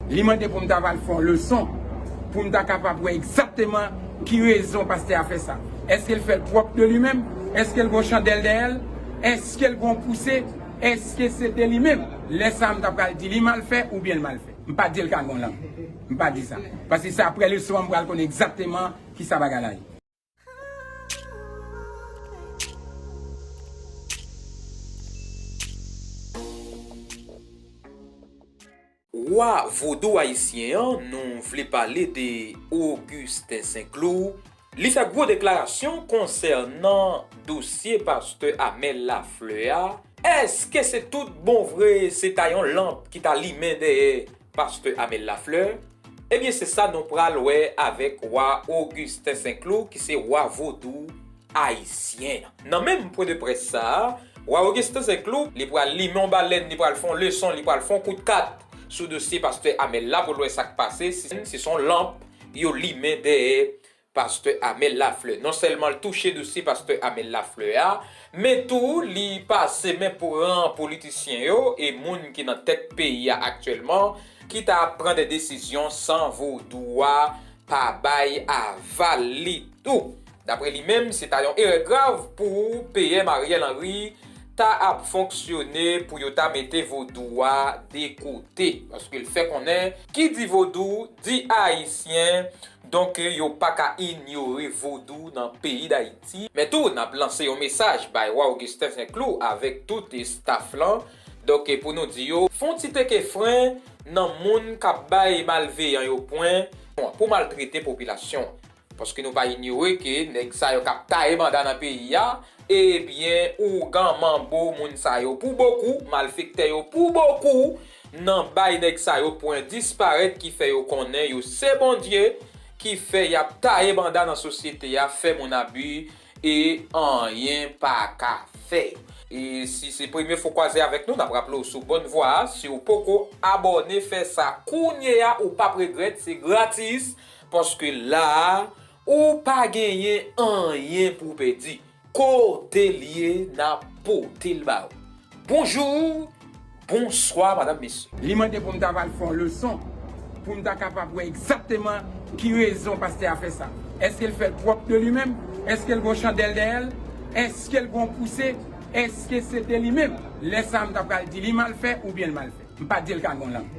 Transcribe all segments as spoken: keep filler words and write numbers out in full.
Li mande pou m ta va al fè yon leson, pou m ta kapab wè egzakteman ki rezon pastè a fè sa. Èske l fè l pwòp de li menm? Èske l gon chandèl dèyè l? Èske l gon pouse? Èske se de li menm? Lè sa a, m ta pral di li mal fè oubyen l mal fè. M pa di l ka gon lang. M pa di sa. Paske se aprè leson an m pral konn egzakteman ki sa bagay la ye. Wa vodou ayisyen an, nou vle pale de Augustin Saint-Cloud. Li fè gwo deklarasyon konsènan dosye pastè Amel Lafleur a. Èske se tout bon vre se ta yon lanp ki ta limen dèyè pastè Amel Lafleur? Ebyen se sa nou pral wè avèk wa Augustin Saint-Cloud ki se wa vodou ayisyen an. Nan menm pwen de près sa a, wa Augustin Saint-Cloud, li pral limen yon balèn, li pral fè yon leson, li pral fè yon kout kat sou dosye pastè Amel la pou l wè sa k pase, si se yon lanp yo limen dèyè pastè Amel Lafleur. Non sèlman l touche dosye pastè Amel Lafleur a, men tou li pase men pou ran politisyen yo e moun ki nan tèt peyi a aktyèlman ki ta ap pran de desizyon san vodou a pa bay aval li tou. Daprè li menm, se ta yon erè grav pou P M Ariel Henry ta ap fonksyone pou yo ta mete vodou a de kote, paske l fè konnen ki di vodou di ayisyen, donk yo pa ka inyore vodou nan peyi Dayiti. Men tou, n ap lanse yon mesaj bay wa Augustin Saint-Cloud avèk tout estaf lan, donk pou nou di yo fè yon ti teke fren nan moun k ap bay malveyan yo pwen pou maltrete popilasyon. Paske nou pa inyore ke nèg sa yo k ap taye banda nan peyi a, ebyen ougan manbo moun sa yo pou bokou, malfektè yo pou bokou nan bay nèg sa yo pwen disparèt ki fè yo konnen yo se Bondye, ki fè y ap taye banda nan sosyete a, fè moun abi e anyen pa ka fè. E si se premye fwa w kwaze avèk nou, n ap raple w sou Bòn Vwa a, si w poko abòne, fè sa kounye a, ou p ap regrèt, se gratis, paske la a, ou pa genyen anyen pou w pèdi. Kote l ye, n ap pote l ba ou. Bonjou, bonswa, madanm, mesye. Li mande pou m ta va al fè yon leson, pou m ta kapab wè egzakteman ki rezon pastè a fè sa. Èske l fè l pwòp de li menm? Èske l gon chandèl dèyè l? Èske l gon pouse? Èske se de li menm? Lè sa a, m ta pral di li mal fè oubyen l mal fè. M pa di l ka gon lang.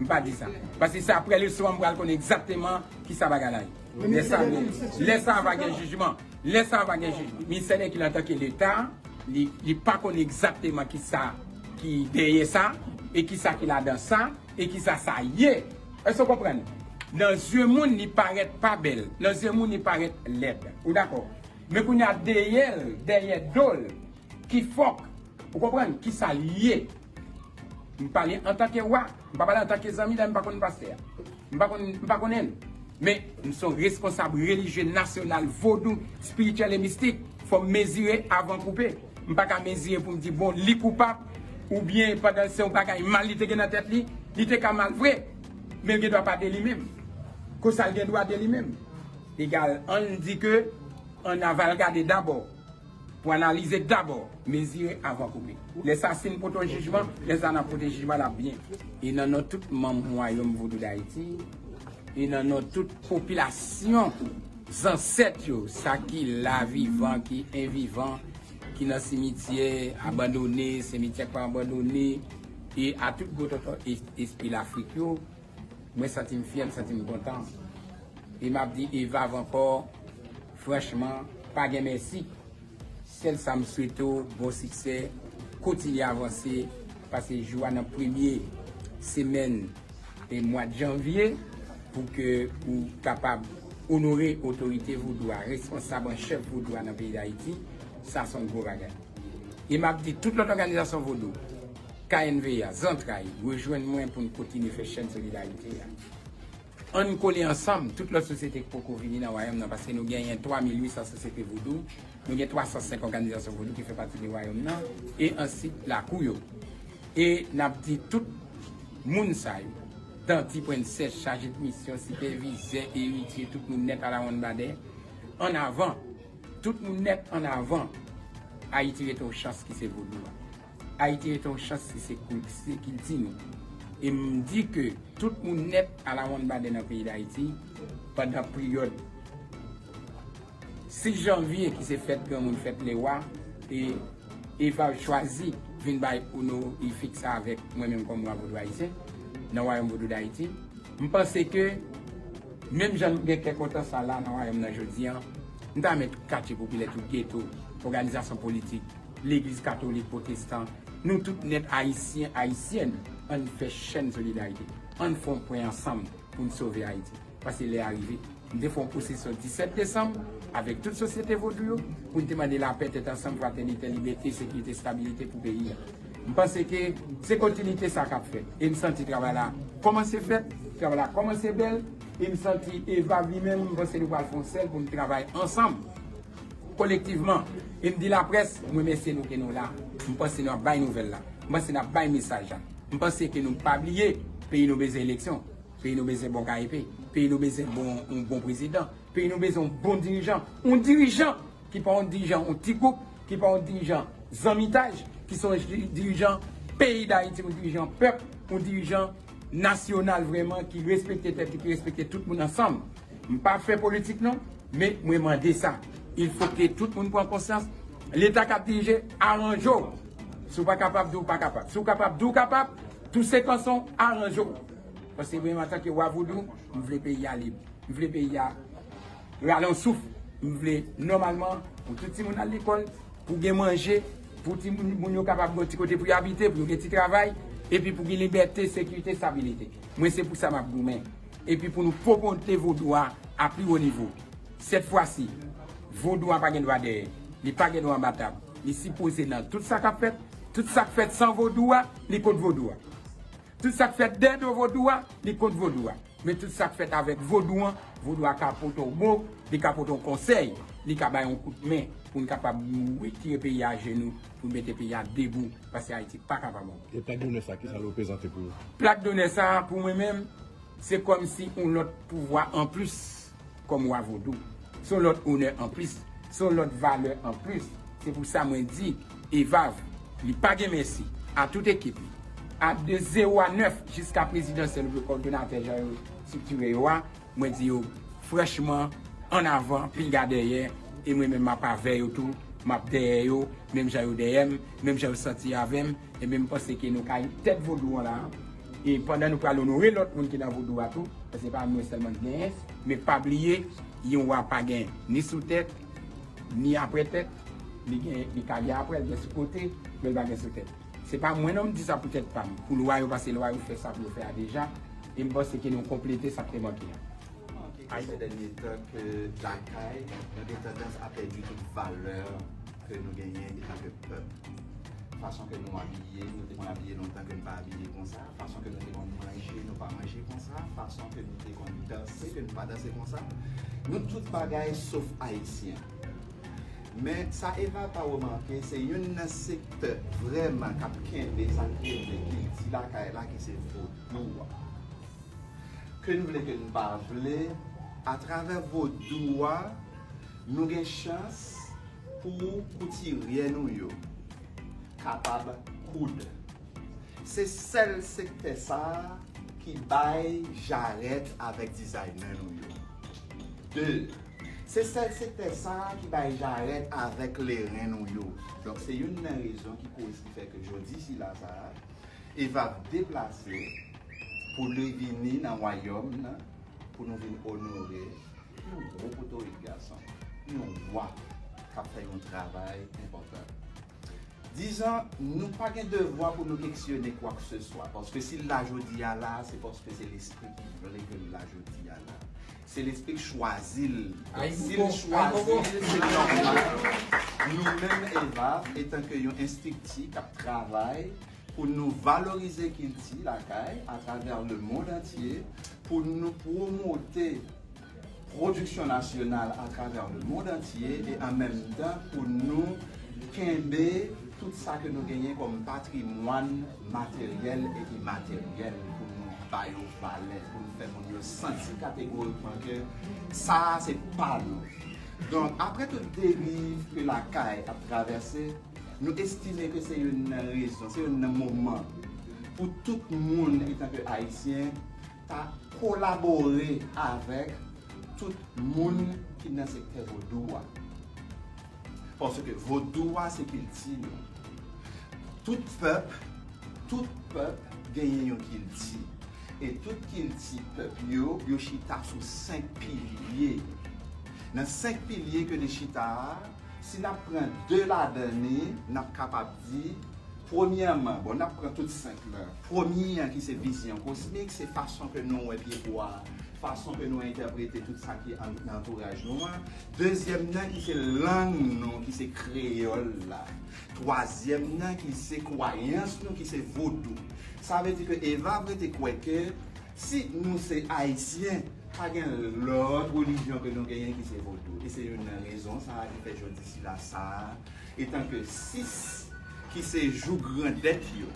M pa di sa. Paske se aprè leson an m pral konn egzakteman ki sa bagay la ye. Lè sa a, lè sa a va gen jijman. Lè sa a va gen jijman. Ministè Lenkil antanke Leta, li, li pa konn egzakteman ki sa ki dèyè sa, e ki sa ki ladan sa, e ki sa sa ye. Èske w konprann? Nan zye moun, li parèt pa bèl. Nan zye moun, li parèt lèd. Ou dakò? Men kounye a, dèyè l, dèyè do l, ki fòk. Ou konprann? Ki sa l ye? M pale antanke wa. M pa pale antanke zanmi, dayè m pa konn pastè a. M pa konn, m pa konnen l. Men, m se yon responsab relijye nasyonal vodou, espirityèl e mistik. Fò m mezire avan koupe. M pa ka mezire pou m di, bon, li koupab, oubyen pandan se yon bagay mal li te gen nan tèt li, li te ka mal vre, men l gen dwa pa de li menm. Konsa l gen dwa de li menm. Egal, ann di ke ann aval gade dabò, pou analize dabò, mezire avan koupe. Lè sa, si n pote yon jijman, lè sa n ap pote jijman la byen. E nan non tout manm Wayòm Vodou Dayiti, e nan non tout popilasyon, zansèt yo, sa ki la vivan, ki envivan, ki nan simityè abandone, simityè k pa abandone, e a tout gwo tonton es-, espri Lafrik yo, mwen santi m fyè, m santi m kontan. E m ap di Evav ankò, franchman, pa gen mèsi. Sèl sa m swete w, bon siksè, kontinye avanse, pase jou a nan premye semèn e mwa d janvye, pou ke ou kapab onore otorite vodou a, responsab an chèf vodou a nan peyi Dayiti, sa se yon gwo bagay. E m ap di tout lòt òganizasyon vodou, K N V A, Zantray, rejwenn mwen pou n kontinye fè chèn solidarite a. Ann kole ansanm, tout lòt sosyete k poko vini nan wayòm nan, paske nou genyen twa mil uit san sosyete vodou, nou gen twa san senk òganizasyon vodou ki fè pati de wayòm nan, e ansit lakou yo. E n ap di tout moun sa yo, danti, prensès, chaje de misyon, sipèvizè, eritye, tout moun nèt alawonnbadè, ann avan. Tout moun nèt ann avan. Ayiti rete yon chans ki se vodou a. Ayiti rete yon chans ki se kou-, se kilti nou. E m di ke tout moun nèt a la one baden nan peyi Dayiti pandan peryòd sis janvye ki se fèt granmoun, fèt lewa, e Eva chwazi vin bay onorifiks sa avèk mwen menm kòm wa vodou ayisyen nan Wayòm Vodou Dayiti. M panse ke menm jan nou gen kè kontan sa la nan wayòm nan jodi an, m ta renmen tout katye popilè, tout geto, òganizasyon politik, legliz katolik, pwotestan, nou tout nèt ayisyen, ayisyèn, ann fè chèn solidarite, ann fè yon pwen ansanm pou n sove Ayiti. Paske lè a rive. M te fè yon pwosesyon disèt desanm avèk tout sosyete vodou yo pou n te mande lapè, tèt ansanm, fratènite, libète, sekirite, estabilite pou peyi a. M panse ke se kontinite sa k ap fèt. E m santi travay la kòmanse fèt, travay la kòmanse bèl, e m santi Eva li menm, m panse nou pral fè yon sèl pou n travay ansanm, kolektivman. E m di laprès, m remèsye nou ke nou la. M panse n ap bay nouvèl la. M panse n ap bay mesaj la. M panse ke nou pa bliye, peyi nou bezwen eleksyon. Peyi nou bezwen bon K E P. Peyi nou bezwen bon, yon bon prezidan. Peyi nou bezwen yon bon dirijan. Yon dirijan ki pa yon dirijan yon ti gwoup, ki pa yon dirijan zanmitaj, ki se yon di- dirijan peyi Dayiti, yon dirijan pèp, yon dirijan nasyonal vrèman, ki respekte tèt li, ki respekte tout moun ansanm. M pa fè politik non, men mwen mande sa. Il faut que tout moun pran konsyans. Leta k ap dirije, aranje w. Si w pa kapab, di w pa kapab. Si w kapab, di w kapab. Tout se kanson, aranje w. Paske mwen, antanke wa vodou, m vle peyi a lib. M vle peyi a rale yon souf. M vle nòmalman pou tout timoun al lekòl, pou gen manje, pou timoun moun yo kapab gen yon ti kote pou yo abite, pou yo gen ti travay, epi pou gen libète, sekirite, estabilite. Mwen, se pou sa m ap goumen. Epi pou nou pwomote vodou a a pli wo nivo. Sèt fwa si, vodou a pa gen dwa dèyè. Li pa gen dwa anba tab. Li sipoze nan tout sa k ap fèt. Tout sa k fèt san vodou a, li kont vodou a. Tout sa k fèt dèyè do vodou a, li kont vodou a. Men tout sa k fèt avèk vodou an, vodou a ka pote w mo, li ka pote w konsèy, li ka bay yon kout men pou n kapab retire peyi a ajenou, pou n mete peyi a debou, paske Ayiti pa kapab ankò. E plak donè sa, kisa l reprezante pou ou? Plak donè sa, pou mwen menm, se kòmsi yon lòt pouvwa anplis kòm wa vodou. Se yon lòt onè anplis, se yon lòt valè anplis. Se pou sa mwen di, Evav, li pa gen mèsi, a tout ekip li. A de zewo a nèf jiska prezidansyèl oubyen kòdonatè jan yo estriktire yo a, mwen di yo, franchman, ann avan, pinga dèyè, e mwen menm m ap avè yo tou, m ap dèyè yo, menm jan yo dèyè m, menm jan yo santi avè m, ebyen m panse ke nou ka tèt vodou an la, e pandan nou pral onore lòt moun ki nan vodou a tou, paske se pa mwen sèlman ki genyen, men pa bliye, yon wa pa gen ni sou tèt, ni aprè tèt, li gen, li ka gen aprè, li gen sou kote, men li pa gen sou tèt. Se pa mwen non m di sa pou tèt pa m, pou lwa yo, paske lwa yo fè sa pou yo fè a deja, e m panse ke nou konplete sa k te manke a. Remarke ke se dènye tan ke lakay, nou gen tandans a pèdi tout valè ke nou genyen etanke pèp. Fason ke nou abiye, nou te konn abiye lontan ke nou pa abiye konsa. Fason ke nou te konn manje, nou pa manje konsa. Fason ke nou te konn danse, ke nou pa danse konsa. Nou tout bagay sof ayisyen. Men sa Eva pa remake, se youn nan sektè vrèman k ap kenbe sa k rele kilti lakay la, ki se vodou a. Ke n vle, ke n pa vle, atravè vodou a, nou gen chans pou koutiryè nou yo kapab koud. Se sèl sektè sa a ki bay jarèt avèk dizayner nou yo. De, se sèl sektè sa a ki bay jarèt avèk leren nou yo. Donk, se youn nan rezon ki koz ki fè ke jodi sila sa a, Eva deplase pou li vini nan wayòm nan, pou nou vin onore yon gwo potorik gason, yon wa k ap fè yon travay enpòtan. Dizon, nou pa gen devwa pou nou keksyone kwakseswa, paske si l la jodi a la, se paske se lespri ki vle ke l la jodi a la. Se lespri k chwazi l. Donk, si l chwazi l, se nòmal. Nou menm, Eva, etanke yon estrikti k ap travay pou nou valorize kilti lakay atravè lemonn antye, pou nou pwomote pwodiksyon nasyonal atravè lemonn antye, e an menm tan pou nou kenbe tout sa ke nou genyen kòm patrimwàn materyèl e imateryèl, pou nou ba yo valè, pou nou fè moun yo santi kategorikman ke sa a se pa nou. Donk, apre tout deriv ke lakay ap travèse, nou estime ke se youn nan rezon, se youn nan moman pou tout moun, etanke Ayisyen, ta kolabore avèk tout moun ki nan sektè vodou a. Paske vodou a se kilti nou. Tout pèp, tout pèp genyen yon kilti. E tout kilti pèp yo, yo chita sou senk pilye. Nan senk pilye ke li chita a, si n ap pran de ladan li, n ap kapab di, premyèman, bon, n ap pran tout senk lan. Premye an ki se vizyon kosmik, se fason ke nou wè pyebwa, fason ke nou entèprete tout sa ki an, nan antouraj nou an. Dezyèm nan ki se lang nou, ki se kreyòl la. Twazyèm nan ki se kwayans nou, ki se vodou. Sa vle di ke Eva vle te kwè ke si nou se Ayisyen, pa gen lòt relijyon ke nou genyen ki se vodou. E se youn nan rezon sa a ki fè jodi sila sa a, etanke sis ki se jou grandèt yo,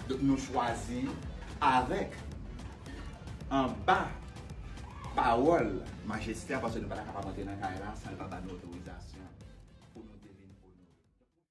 donk nou chwazi avèk anba pawòl majeste a, paske nou pa ta kapab antre nan kay la san l pa ba nou otorizasyon.